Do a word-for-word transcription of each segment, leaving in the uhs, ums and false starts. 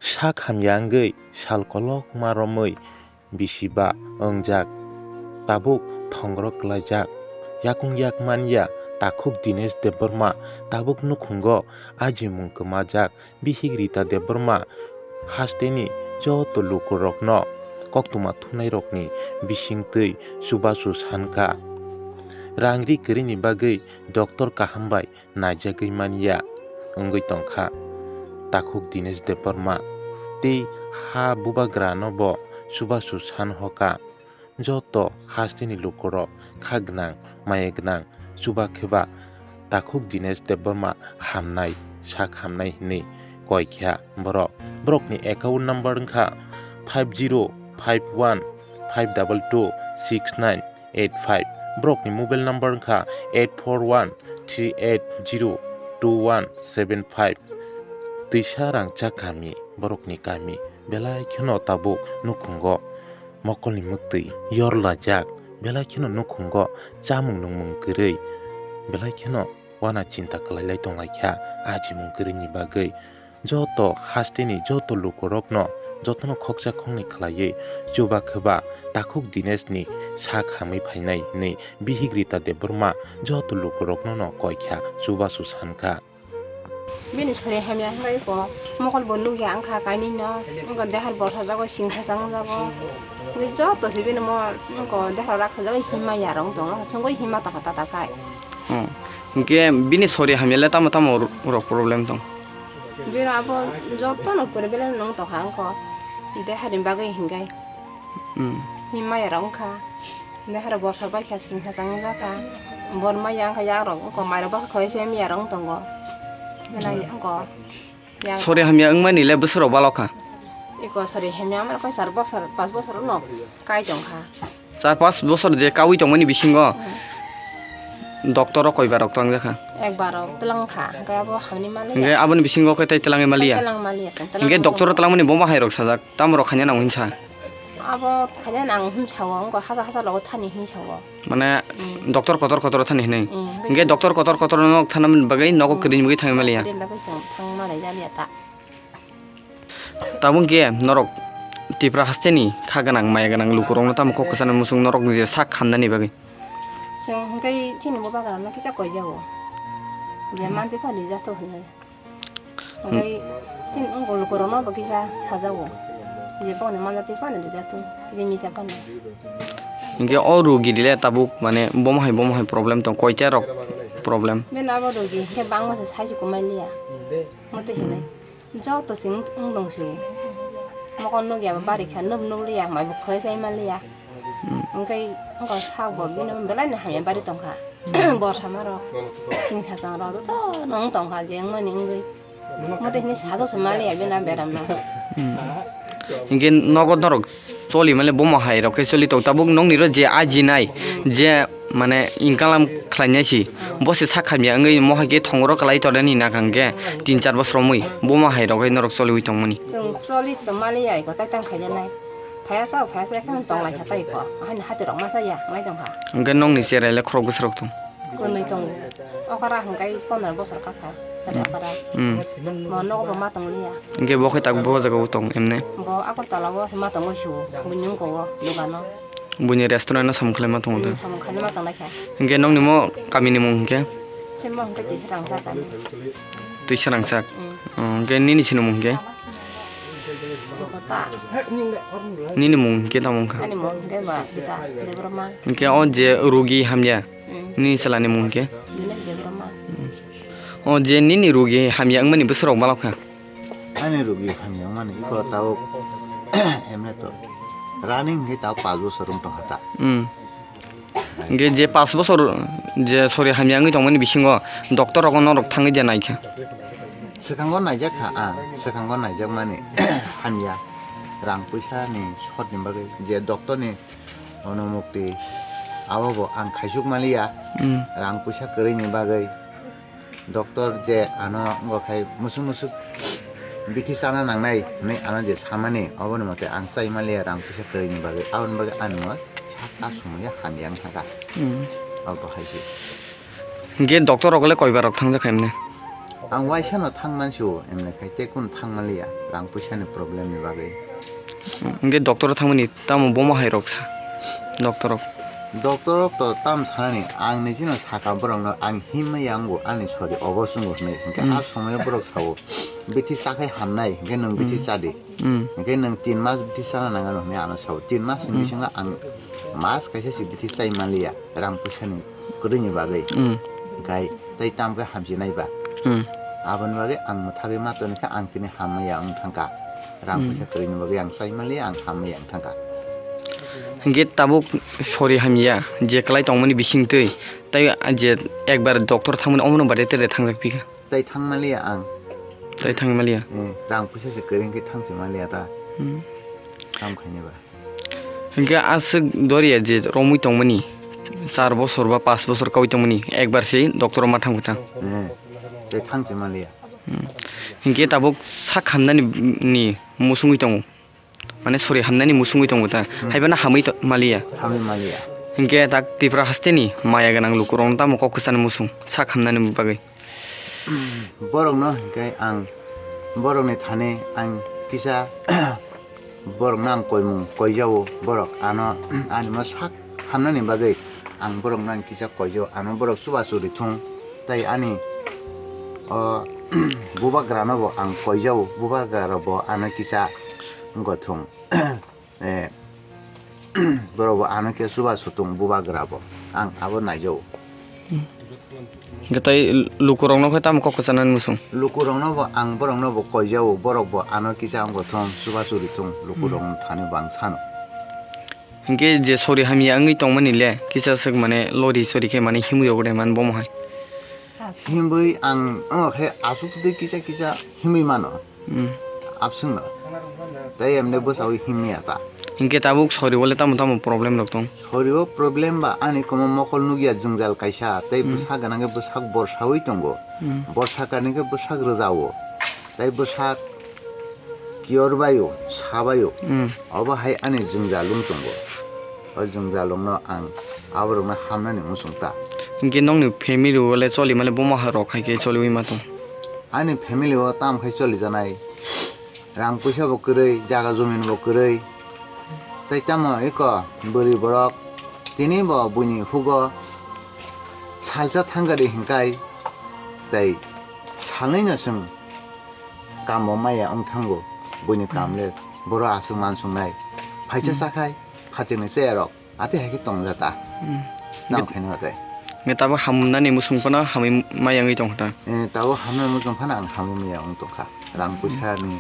Sak hamya wngwi sal kolokma romwi bisi ba wngjak, tabuk thongro klaijak. Yakung yak manya takhuk Dinesh Debbarma, tabuk nukhungo ajimung kwmajak. Bihik Rita Debbarma hasteni joto lukurokno koktwma thunairokni bisingtwi chubachu sankha. Rang ri kwrwini bagwi doctor kaham bai naijagwi manya wngwi tongkha takhuk Dinesh Debbarma, tei ha bubagrano bo chubachu san hoka. Joto hasteni lukurok kha gwnang, maya gwnang, chuba khe ba takhuk Dinesh Debbarma hamnai, sak hamnai hinwi koi kha borok. Borokni account number wngkha five zero five one five double two six nine eight five. Borokni mobile number wngkha eight four one three eight zero two one seven five. Twisa rangchak kami, borokni kami belai kheno tabuk nukhungo mokolni mwktwi yor lajak, belai kheno nukhungo chamung nungmung kwrwi, belai kheno wana chinta khlai lai tong lai kha ajimung kwrwini bagwi. Joto hasteni joto lukurokno jotono khoksa khoknwi khlaiwi chuba khe ba takhuk Dinesh ni sak hamwi phainai hinwi Bihik Rita Debbarma joto lukurokno no koi kha, chubachu san kha. Bini sori hamya hwnwi ko mokol bo nukya wngkha kainwi no, wngkha dehar borsa jago singsa chang jago. Bini joto se bini mo wngkha dehar raksa jago himma yarong tongo, songwi himma tongkha tata khai. Hmm. Hinkhe bini sori hamya le tamo tamo rok problem tong? Bini abo joto no pore bele nung tongkha wngkha dehar ni bagwi hinkhai. Hmm. Himma yarong wngkha. Dehar borsa bai kha singsa chang jakha. Bor maya wngkha yakrok wngkha mairok bakha khoi se miyarok wng tongo. Belai wngkha. Sori hamya wngmani le bwswk rok balokha? Iko sori hamya wngmani koi char bosor, pas bosor no kai tongkha. Char pas bosor je kaui tongmani bisingo Hmm. Doctor rok koi barok tong jakha? Ekbar rok twlang kha, hwnkhe abo hamni maliya. Hwnkhe aboni bisingo khe tei twlangwi maliya? Twlang maliya, chwng twlang Hwnkhe maliya. Doctor o twlangmani bomo hai rok sajak, tamo rok khaina nang hinsa? Abo khaina nang hinsa o, wngkha hasa hasa logo thani hinsa o. Mane Hmm. Doctor kotor kotor thani hinwi. Hmm, Hwnkhe doctor kotor kotor no thana bagwi nogo Hmm. kwrwini bagwi thangwi maliya. Kwrwini bagwi chwng thangma lai jaliya ta. Tabuk khe norok Tipra hasteni kha gwnang, maya gwnang lukurokno tamo kok kwchana muchung norok je sak hamnani bagwi. Chwng hwnkhe chini bubagrano kisa koijago. Je Hmm. manti phani jato hinwi. Hwnkhe chini uncle lukurokno bo kisa sajago. Je boni manjatwi phano rijak tong, je misa phano. Hinkhe o rugi le tabuk mane bomo hai bomo hai problem tong, koita rok problem? Bini abo rugi hinkhe bangma se sai se kwmai liya. Mote hinwi. Joto se wng, wng tong se. Mokol nukya bo bari kha, nuk nuk liya, mai bo khwlai sai man liya. Hmm. Hwnkhe wngkha sak bo bini belai no hamya bari tongkha. Hmm. Borsa maro singsa chang rok joto no wng tongkha je wngmani wngwi. Mote hinwi sajak se maliya bini beram no. Hmm. Hinkhe nogo norok choli male bomo hai rok khe choli tong tabuk nokni ro je ajinai Hmm. je mane inkalam khlainai si Hmm. bo se sak hamya wngwi mohai khe thongro kwlai todani nakha hwnkhe tin char bosor romwi bomo hai rok khe norok choliwi tongmani. Chwng choli tong maliya iko tai tang khaijanai. Phaiya sao, phaiya sao, ekheno tong lai kha tai kho. Haino hati rok masa ya, nai tong kha. Hwnkhe nokni cherai le khorok bwswk rok tong? Kwnwi tongo. Okra hwnkhe pondro bosor ka kha, chari Hmm. okra. Hmm. Bo nogo bo ma tong liya. Hwnkhe bo khe tak bo jaga o tong emne? Bo Agartala o se ma tongwi su, bini wngko o dogano. Buini restaurant no samung khlaima tongo da? Hmm, samung khlaima tong lai kha. Hwnkhe nokni mo kami ni mung hwnkhe? Chini mung hwnkhe Tisa Rangchak kami. Tisa Rangchak? Hmm. Oh, hwnkhe nini sinimung hwnkhe? Iko ta. Nini mung hwnkhe tamo wngkha? Ani mung hwnkhe ba Rita Debbarma. Hwnkhe o je rugi hamya, Hmm. nini chwla ni mung hwnkhe? Dinesh Debbarma. Hmm. O je nini rugi hamya wngmani bwswk rok balok kha? Ani rugi hamya wngmani iko tabuk emne to running hwnkhe tabuk pash bosor wng tongkha ta. Hmm. Hwnkhe je pash bosor je sori hamya wngwi tongmani bisingo doctor rogo norok thangwi de naikha? Swkango naijakha ang, swkango naijakmani hamya rang puisa ni short ni bagwi je doctor ni onumukti abo bo ang khaisuk manliya Hmm. rang puisa kwrwi ni bagwi. Doctor je ano wngkha khai musuk musuk bithi chana nangnai hinwi ano je samani, oboni mote ang chai manliya rang puisa kwrwini bagwi, aboni bagwi ani mo sakha sumui hamya wngkha kha. Hmm. Abo hai se. Hinkhe doctor rok le koi bar rok thangjak kha emne? Ang waisa no thang man sio, emne khai tei kun thang man liya, rang puisa ni problem ni bagwi. Hwnkhe doctor o thangmani tamo bomo hai rok sa, doctor rok. Doctor rok to tam sanani, ang ni chino saka borok no ang himma yango ani sori obo chungo hinwi, hwnkhe Hmm. a somoyo borok sao bithi chakhai hamnai, hwnkhe nwng bithi Hmm. chadi. Hmm. Hwnkhe nwng tin mas bithi chana nangano hinwi ano sao. Tin mas ni Hmm. bisingo ang mas kaisa se bithi chai man liya, rang puisa ni kwrwi ni bagwi. Hmm. Hwnkhe tei tam khe hamchinai ba. Hmm. Aboni bagwi ang mwthagwi ma toni khe ang tini hamya wng thangkha. Rang Hmm. puisa kwrwi ni bagwi ang chai man liya, ang hamya wng thangkha. Hwnkhe tabuk sori hamya je kwlai tongmani bisingtwi tei je ekbar doctor thangmani omono bade tere thangjak phi kha. Tai thang maliya ang. Tai thang maliya. Eh, rang puisa se kwrwi hwnkhe thang se maliya ta. Hmm. Kam khaini ba. Hwnkhe aswk doriya je romwi tongmani, char bosor ba pas bosor kaui tongmani, ekbar se doctor o ma thang bwtang. Eh, tai thang se maliya. Hmm. Hwnkhe tabuk sak hamnani ni musungwi tongo. Mane sori hamnani musungwi tongo ta. Hmm. Haiphano hamwi to-, maliya. Hamwi maliya. Hinkhe tak Tripura hasteni maya gwnang lukurokno tamo kok kwchani musung sak hamnani bagwi. Borokno hinkhe ang borokni thani ang kisa borokno ang koimung koijao borok ano ani mo sak hamnani bagwi ang borokno ang kisa koijao ano borok chubachu rithung tei ani o bubagrano bo ang koijao bubagra bo ano kisa wngkha thung. Eh, borok bo ano khe chuba sutung bubagra bo ang abo naijao. Hwnkhe tai lukurokno khe tamo kok kwchanani musung? Lukurokno bo ang borokno bo koijao, borok bo ano kisa wngkha thung, chuba churi thung, lukurokno thani bo ang sano. Hwnkhe je sori hamya wngwi tongmani le kisa swk mane lori sori khe mane himwi rok de man bomo hai. Himwi ang o khe aswk tei kisa kisa himwi mano. Hmm. Abswkno. Tei emne bwsao himya ta. Hinkhe tabuk sori o le tamo tamo problem rok tong? Sori o problem ba ani komo mokol nukya jwngjal kaisa tei Hmm. bwsak gwnang khe bwsak borsawi tongo. Hmm. Borsa karni khe bwsak rwjao. Tei bwsak kiyor baio, sabaio. Hmm. Obo hai ani jwngjal wng tongo. O jwngjal wngno ang aborokno hamnani muchung ta. Hinkhe nokni family o le choli male bomo hai rok hai khe choliwi ma tong? Ani family o tamo khai cholijaknai, rang puisa bo kwrwi, jaga jomin bo kwrwi, tei tamo eko bwrwi borok tini bo buini hugo salsa thangkari hinkai tei salnwi no chwng kamo maya wng thango, buini kam le borok aswk man sungnai, phaisa Hmm. chakhai phatingni chaya rok. Ati hai khe tong jata. Hmm. Tamo khaino ate. Nge tabo hamnani musung phano hamwi ma yangwi tong kha ta. Eh, tabo hamnani musung phano ang hamwi ma yangwi tong kha. Rang puisa ni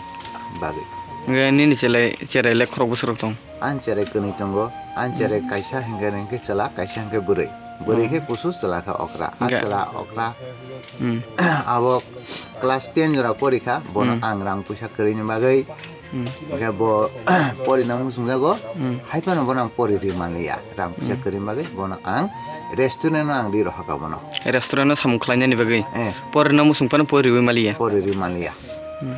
bagwi. Nge nini chele, cherai le khorok bwswk rok tong? Ani cherai kwnwi tongo. Ani cherai Hmm. kaisa hinkhe, hinkhe chwla, kaisa hinkhe bwrwi. Bwrwi Hmm. khe kusu, chwla khe okra. A Nge- chwla okra. Hmm. Abo class ten jora pori kha. Bono Hmm. ang rang puisa kwrwini bagwi Hmm. Hingke bo porina muchungjago, Hmm. hai phano bono ang pori ri manliya. Rang puisa Hmm. kwrwi bagwi bono ang restaurant o ang ri rohorkha bono. Restaurant o samung khlainani bagwi? Eh. Porina muchung phano pori riwi manliya? Pori ri manliya. Hmm.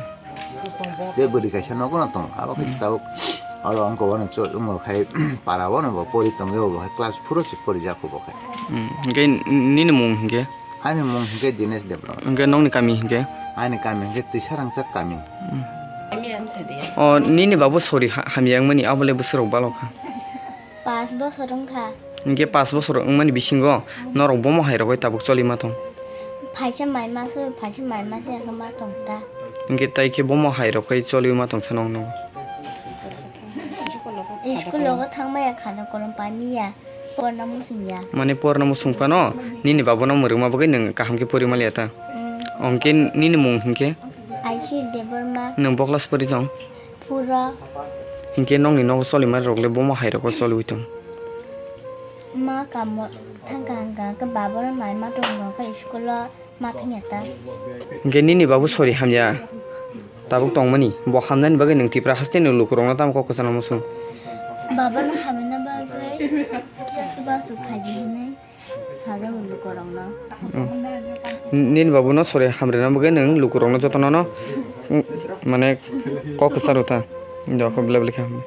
Tei bwrwi kaisa nogo no tongo. Abo khe Hmm. tabuk oro wngkha bono cho-, wngkha khai para bono bo pori tongwi bo hai class four o se pori jako bo khai. Hmm. Hingke nini mung hingke? Ani mung hingke Dinesh Debbarma. Hingke nokni kami hingke? Ani kami hingke Twisarangchak kami. Hmm. O, nini babu sori ha-, hamya wngmani abole bwswk rok balok kha? Pash bosor wngkha. Hingke pash bosor wngmani bisingo norok bomo hai rogoi tabuk choli ma tong? Phaisa mai masa, phaisa mai masa wngkha ma tong ta. Hingke tai khe bomo hai rogoi choli ma tong sa nong nong? School logo thangmaya khana kolom paimaya. Porna muchung ya. Mane porna muchung phano nini babuno mwrwkma bagwi nwng kaham khe pori manliya ta? Mm. Hwnkhe nini mung hwnkhe? Aishir Debbarma. Nwng bo class pori tong? Pura. Hwnkhe nokni nogo cholimarok le bomo hai rogo choliwi tong? Ma kamo thangkha hwnkha khe babuno naima tongkha khe school o. Ma thangya ta. Hingke nini babu sori hamya tabuk tongmani, bo hamnani bagwi nwng Tipra hasteni lukurokno tamo kok kwchangno muchung? Babano hamna bagwi kisa chubachu khaidi hinwi sajago lukurokno. Hmm. Nini babuno sori hamrina bagwi nwng lukurokno jotonono, hmm, mane kok kwcharo ta. Jokho belai belai khe hamya.